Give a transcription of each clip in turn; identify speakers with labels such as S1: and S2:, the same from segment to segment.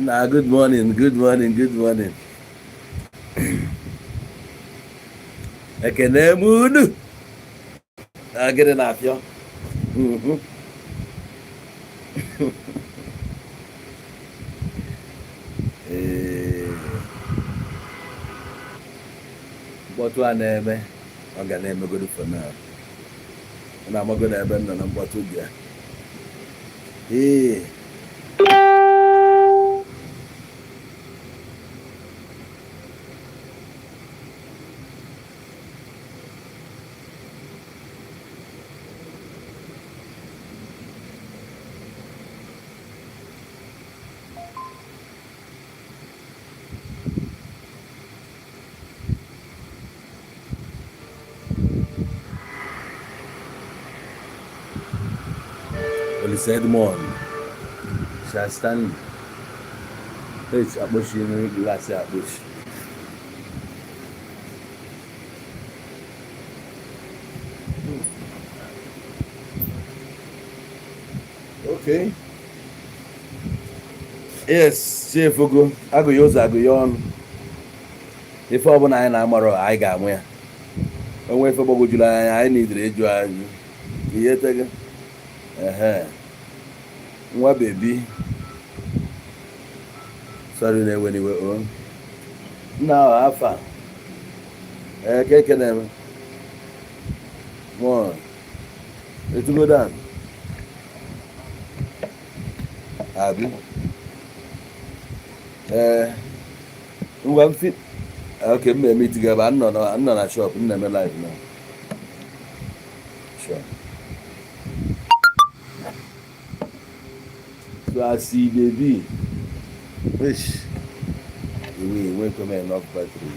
S1: Nah, good morning, good morning, good morning. Ekene m unu. Ah, gịnị na-afịọ? Ee, mkpọtụ a na-eme, ọ ga na-emegodu for now. Ọ na-amago na ebe m nọ na mkpọtụ bịa. Ee. Olise Edmond shall stand. H akpọchi glaasị akpọchi. Okay. Yes, chefugo agụghị ụzọ agụghị ọnụ. Ife ọbụla anyị na-amarọ, anyị ga-amụ ya. Onwe ife gbagwojuru anya, anyị nidere ịjụ anyị ihe tego. Ehe, nwa baby, sorry, na-ewe n'iwe o nna ahụ afa. Ee, ka eke na-eme mụọ etugo dan abi. Ee, ngwa mfi. Okay, m na-eme itiga ebe a nọ na shop m na-eme live now. Sure. So as e dey be, wish we wey come enough battery.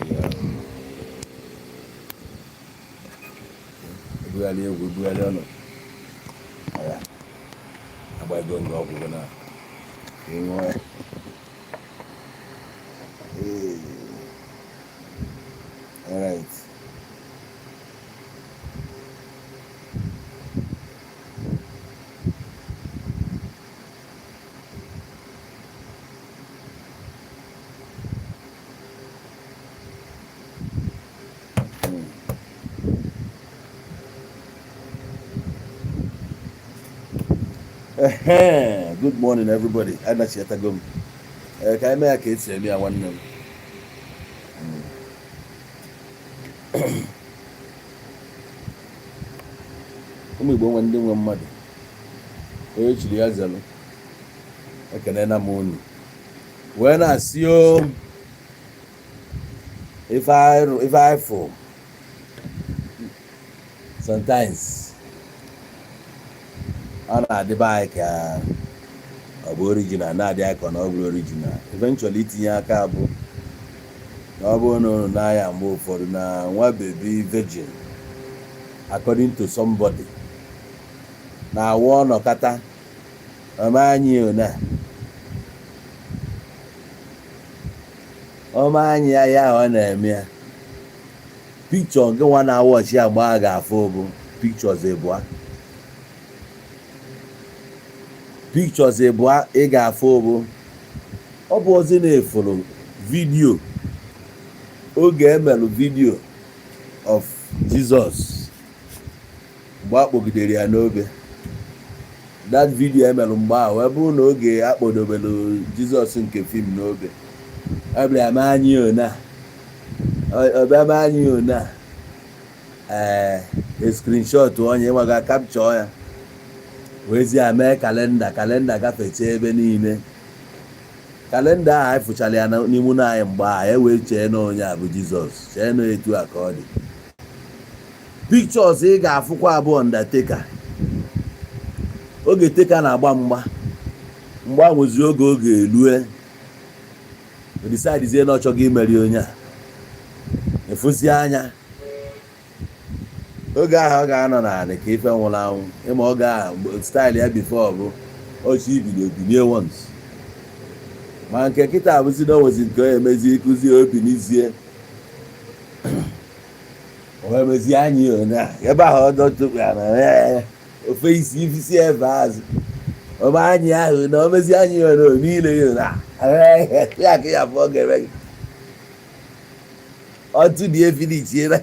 S1: Ebugharị egwu, ebugharị ọnụ ya, agbago nga ọgwụgwụ na ka ị ṅụọ ya. Ee. All right. Ehe, good morning, everybody. Anachiatago m. Ee, ka anyị mee ya ka esi eme ya, nwanne m. Ụmụ Igbo nwe ndị nwe mmadụ, onye chiri ya zelụ. Ekenena m unu wee na-asị o ife anyị fụ sometimes ọ na-adịba anyị ka ọ bụ original, na-adị anyị ka ọ na ọ bụrụ original. Eventually itinye aka bụ na ọ bụrụ na unu n'anya mgbe ụfọdụ na nwa baby virgin, according to somebody, na-awụ ọnọkata ọma anyị ona ọma anyị ya ya ọ na-eme ya. Picture gị nwa na-awọchi agba ga-afụ bụ pictures ịbụa, pictures ịbụa ị ga-afụ bụ ọ bụ ozi na-efuru video oge emelụ video of Jesus mgbe a kpọgidere ya n'obe. That video emelụ mgbe ahụ wee bụrụ na oge a kpọdobelu Jizọs nke film n'obe, ọ bịara mee anyị ona, ọ bịa mee anyị ona. Ee, screenshot onye nwaga capture ya wee zi ya mee calendar. Calendar gafechaa ebe niile. Calendar ahụ anyị fụchara ya n'ime ụlọ anyị mgbe ahụ, e wee chee na onye a bụ Jizọs, chee na etu a ka ọ dị. Pictures ị ga-afụkwa abụọ, Undertaker oge Taker na-agba mgba, mgba nwezi oge oge elue decide na ọ chọghị imeri onye a efusi anya. Oge ahụ ọ ga-anọ n'anị ka ife nwụrụ anwụ. Ịma oge ahụ style ya before bụ ochi ibido bilie once, ma nke kịta abụzi na onwezi nke ọ emezi ịkụzi obi n'izie o emezi anyị one a ebe ahụ ọ dọtụkwa na ofe isi ifisi ebe azụ. Ome anyị ahụ na omezi anyị ya na niile ya na ya ka ya afọ ga-eme gị ọtụ dị efinichie na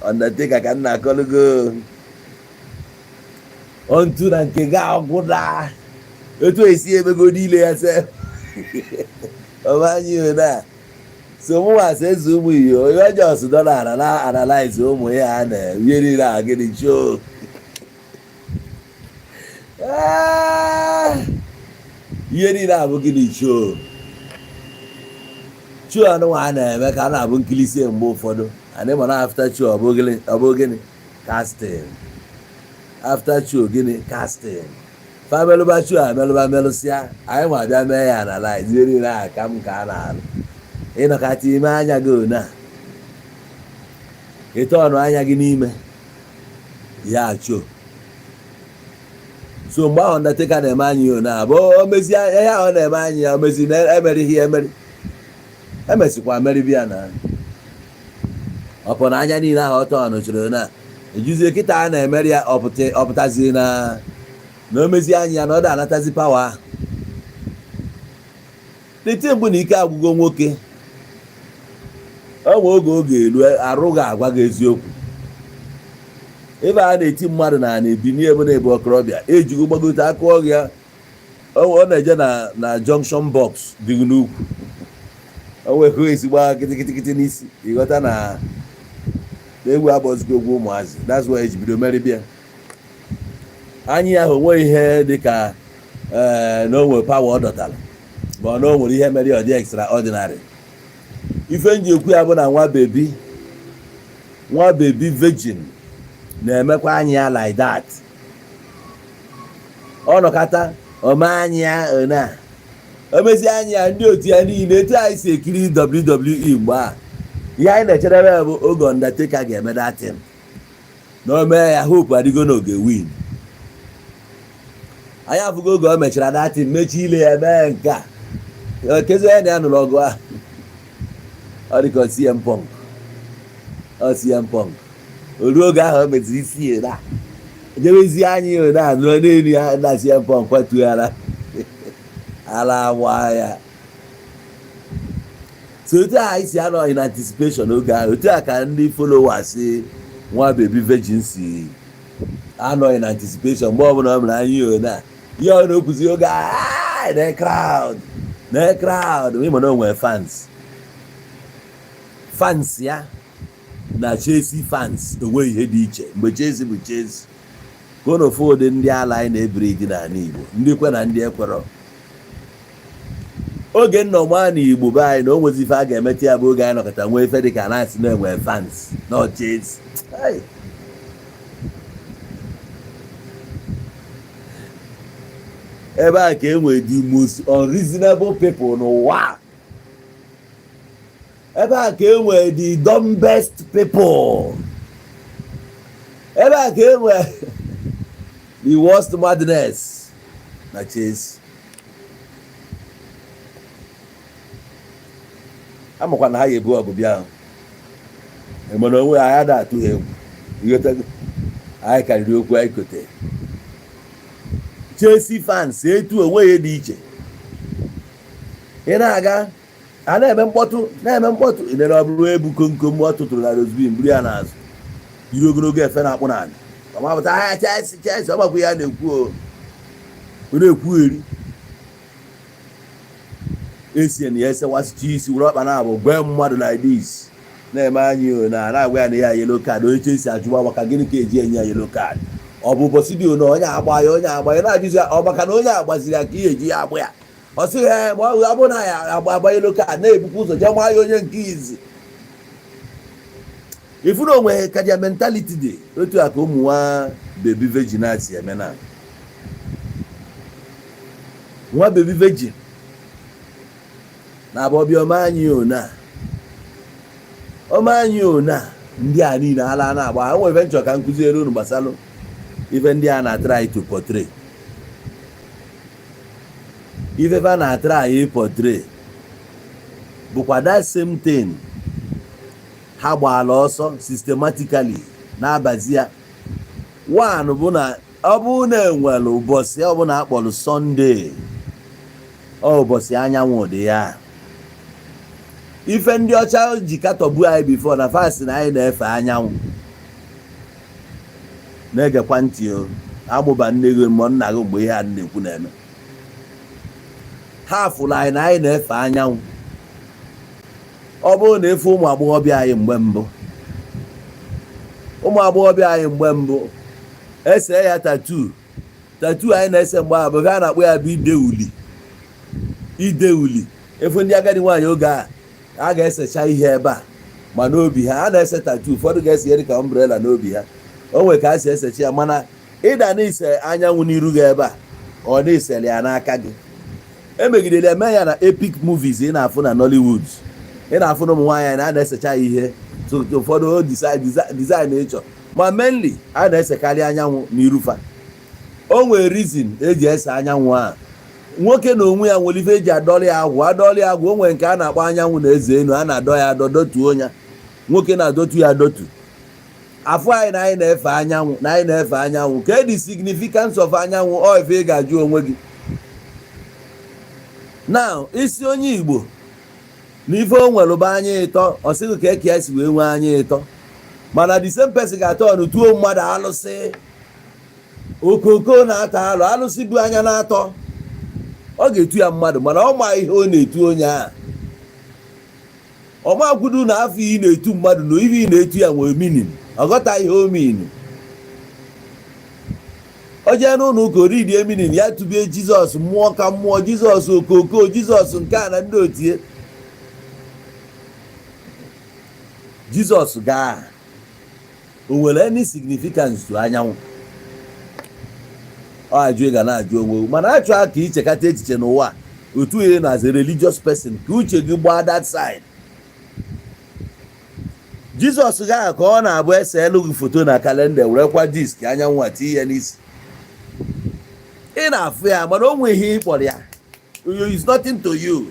S1: Undertaker ka nna akọlugo ọntụ na nke gị agwụna etu esi emego niile ya se ome anyị ya na. So mụnwa sị eze ụmụ iyo onye just nọ na ana na analyze ụmụ ya a na ihe niile a gịnị choo. Ihe niile abụ gịnị choo choo anụnwa a na-eme ka a na-abụ nkilisi mgbe ụfọdụ anyị ma na after show ọ bụ gịnị casting, after show gịnị casting, fa melụba show amelụba melụsịa anyị ma bịa mee ya analyze ihe niile a ka m ka a na-alụ ịnọkata ime anya gị ona ịtọ ọnụ anya gị n'ime ya show. So mgbe ahụ Undertaker na-eme anyị ya ona bụ o mezi ya ọ na-eme anyị ya o mezi na emerighị ya emeri emesikwa meribi ya na ọpụ na anya niile ahụ ọtọ nụchiri na ejuzie kịta a na-emeri ya ọpụtazi na na o mezi anya ya na ọ da anatazi power ahụ. The thing bụ na ike agwụgo nwoke o nwe oge oge elu arụ ga-agwa gị eziokwu ebe a na-eti mmadụ na na-ebini ebe na-ebu okorobịa ejigo gbagote aka ọgụ ya ọ na-eje na na junction box dị n'ukwu o nwekwa ezigbo agha kịtịkịtịkịtị n'isi ịghọta na egwu agbọzikwa egwu ụmụazị. That's why eji bido meribịa anyị ahụ onwe ihe dịka ee na o nwere power ọ dọtara ma ọ na o nwere ihe mere ọ dị extraordinary. Ife nji ekwu ya bụ na nwa baby, nwa baby virgin na-emekwa anyị ya like that. Ọ nọkata ome anyị ya ona o mezi anyị ya ndị otu ya niile etu anyị si ekiri WWE mgbe a ihe anyị na-echedebe bụ oge Undertaker ga-eme that thing na o mee ya hope adịgo n'oge win. Anyị afụgo oge o mechara that thing mechie ile ya mee nke a kezi onye na ya nụrụ ọgụ ahụ ọ dị ka CM Punk, ọ CM Punk o ruo oge ahụ o meziri isi ya na jebezie anyị na anụ n'elu ya na CM Punk kwatughara ala agba ya. So otu a anyị si anọ in anticipation oge ahụ, otu a ka ndị followers nwa baby virgin si anọ in anticipation mgbe ọbụla ọ mere anyị o na ihe ọ na-ekwuzi oge a na crowd na crowd ịma na o nwere fans fans ya na Chelsea fans enweghị ihe dị iche mgbe Chelsea bụ Chelsea ka ụnụ fụ ụdị ndị ala anyị na-ebiri n'ala Igbo ndị kwe na ndị ekwerọ oge nnọma na Igbo be anyị na o nwezi ife a ga-emeta ya bụ oge anyị nọkọta nwee ife dịka na-asị na-enwe fans na Chelsea. Hey! Ebe a ka e nwere the most unreasonable people n'ụwa, ebe a ka e nwere the dumbest people, ebe a ka e nwere the worst madness na Chelsea. Amakwa na ha ga-ebu ọgụ bịa ahụ mana onwe anyị ada atụ ha egwu. Ịghọtago? Anyị karịrị okwu anyị kote Chelsea fans etu onwe ya dị iche. Ị na-aga a na-eme mkpọtụ na-eme mkpọtụ ị nere ọ bụrụ ebu komkom ọ tụtụrụ na dustbin buru ya n'azụ yiri ogologo efe na-akpụ n'ala ọmapụta ahịa Chelsea Chelsea ọ makwa ya na-ekwu o ọ na-ekwugheri esi na ya esewasịcha isi were ọkpa na-abụ gwe mmadụ like this na-eme anyị o na na-agwa ya na ya yellow card. Onye Chelsea ajụwa maka gịnị ka eji enye ya yellow card? Ọ bụ ụbọchị dị one onye agba ya onye agba ya na-ajụzi ya ọ maka na onye agbaziri ya ka ihe eji ya agba ya. Ọ sịghị ya ma ọ bụ na ya agba agba yellow card na-ebukwa ụzọ jee maa ya onye nke izi ifu na onwe ka dia mentality dị otu a ka ụmụ nwa baby virgin a si eme na nwa baby virgin na-abụ ọbịa ome anyị ona ome anyị ona ndị a niile ala na-agba ha nwere ife nchọ ka m kụziere unu gbasalụ ife ndị a na-try to portray ife fa na-try portray bụkwa that same thing ha gbaala ọsọ systematically na-abazi ya. One bụ na Ọ bụrụ na enwere ụbọchị ọbụla akpọrọ Sunday, ọ ụbọchị anyanwụ dị ya. Ife ndị ọcha ji katọgbu anyị before na fasi na anyị na-efe anyanwụ. Na-egekwa ntị o, amụba nne gị ma nna gị mgbe ihe a na-ekwu na-eme. Ha fụrụ anyị na anyị na-efe anyanwụ. Ọ bụrụ na efe ụmụ agbọghọbịa anyị mgbe mbụ, ụmụ agbọghọbịa anyị mgbe mbụ ese ya tattoo. Tattoo anyị na-ese mgbe ahụ bụ a na-akpọ ya bụ ide uli. Ide uli, efu ndị agadi nwaanyị oge a, a ga-esecha ihe ebe a ma n'obi ha a na-ese tattoo. Ụfọdụ ga-ese ihe dịka umbrella n'obi ha. O nwere ka a si esecha ya, mana ịda na-ise anyanwụ n'iru gị ebe a, ọ na-esere ya n'aka gị. Emegidere eme ya na epic movies ị na-afụ na Nollywood. Ị na-afụ na ụmụ nwaanyị na a na-esecha ya ihe. Ụfọdụ o design ịchọ, ma mainly a na-esekarị anyanwụ n'irufa. O nwere reason eji ese anyanwụ a. Nwoke na onwe ya nwere ife eji adọrị ya agwụ, adọrị ya agwụ. O nwere nke a na-akpọ anyanwụ na eze enu, a na-adọ ya adọ, dotuo ya. Nwoke na-adọtu ya adọtu. Afụ anyị na anyị na-efe anyanwụ, na anyị na-efe anyanwụ. Ka the significance of anyanwụ, ọ ife ị ga-ajụ onwe gị. Now, isi onye Igbo na ife o nwere bụ anya ịtọ, ọ sịghị ka eke ya si wee nwee anya ịtọ, mana the same person ga-atọ ọnụ tuo mmadụ alụsị okoko na-ata alụ, alụsị bụ anya na-atọ. Ọ ga-etu ya mmadụ, mana ọ ma ihe ọ na-etu onye ahụ. Ọ makwudu na afọ ị na-etu mmadụ na ihe ị na-etu ya nwere meaning. Ọ ghọta ihe o mean. O jee n'ụlọ ụka, oridie meaning ya, tubie Jizọs mmụọ ka mmụọ, Jizọs okoko, Jizọs nke a na ndị otie Jizọs gaa. O nwere any significance to anyanwụ? Ọ ajụ ị ga na-ajụ onwe gị. Mana achọ ka ichekata echiche n'ụwa otu ị na as a religious person, ka uche gị gbaa that side. Jizọs gaa ka ọ na-abụ ese elu gị foto na calendar, werekwa disc anyanwụ a tinye ya n'isi. Ị na-afụ ya, mana o nweghị ihe ị kpọrọ ya, is nothing to you.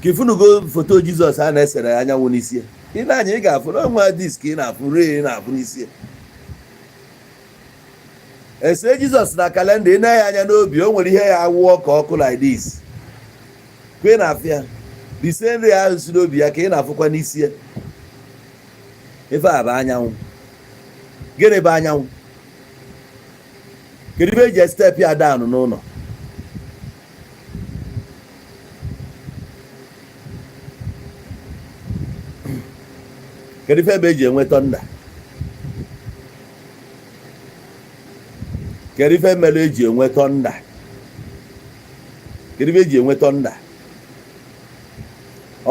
S1: Ka ifunugo foto Jizọs a na-esere anyanwụ n'isi ya, ị na-anya, ị ga-afụ na onwe disc ị na-afụ ree, ị na-afụ n'isi ya. Ese Jizọs na calendar, ị na-enye anya n'obi, o nwere ihe ya awụọ ka ọkụ like this ka ị na-afụ ya. The same ray ahụ si n'obi ya ka ị na-afụkwa n'isi ya. Ife a bụ anyanwụ. Gịnị bụ anyanwụ? Kedu ife eji step ya down n'ụlọ? Kedu ife ebe eji enwe thunder? Kedu ife mere eji enwe thunder? Kedu ife eji enwe thunder?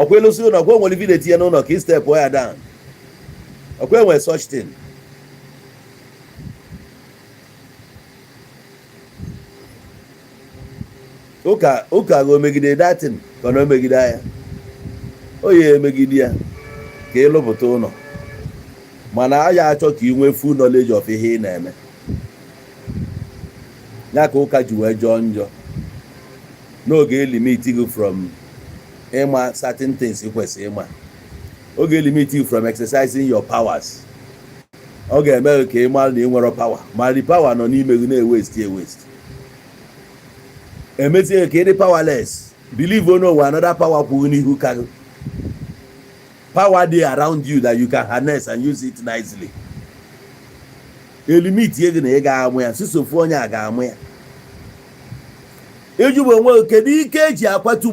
S1: Ọkwa ịlụsị ụlọ, ọkwa o nwere ife ị na-etinye n'ụlọ ka ị step ya down. Ọkwa enwe such thing? Ụka ụka ga omegide datin ka na omegide ya, o ya emegide ya ka ịlụpụta ụlọ, mana a ya achọ ka ị nwee full knowledge of ihe ị na-eme ya. Ka ụka ji wee jọọ njọ n'oge limit gị from ịma certain things ị kwesịrị ịma, oge limit you from exercising your powers. Ọ ga-eme gị ka ị mara na ị nwere power, ma the power nọ n'ime gị na-ewaste ewaste. Emezie ka ị dị powerless. Believe on onwe another power kwụghị n'ihu ka gị, power dey around you that you can harness and use it nicely. Elimit gị na ị ga-amụ ya sisofu onye a ga-amụ ya. Ịjụ bụ onwe gị, kedu ike eji akwatu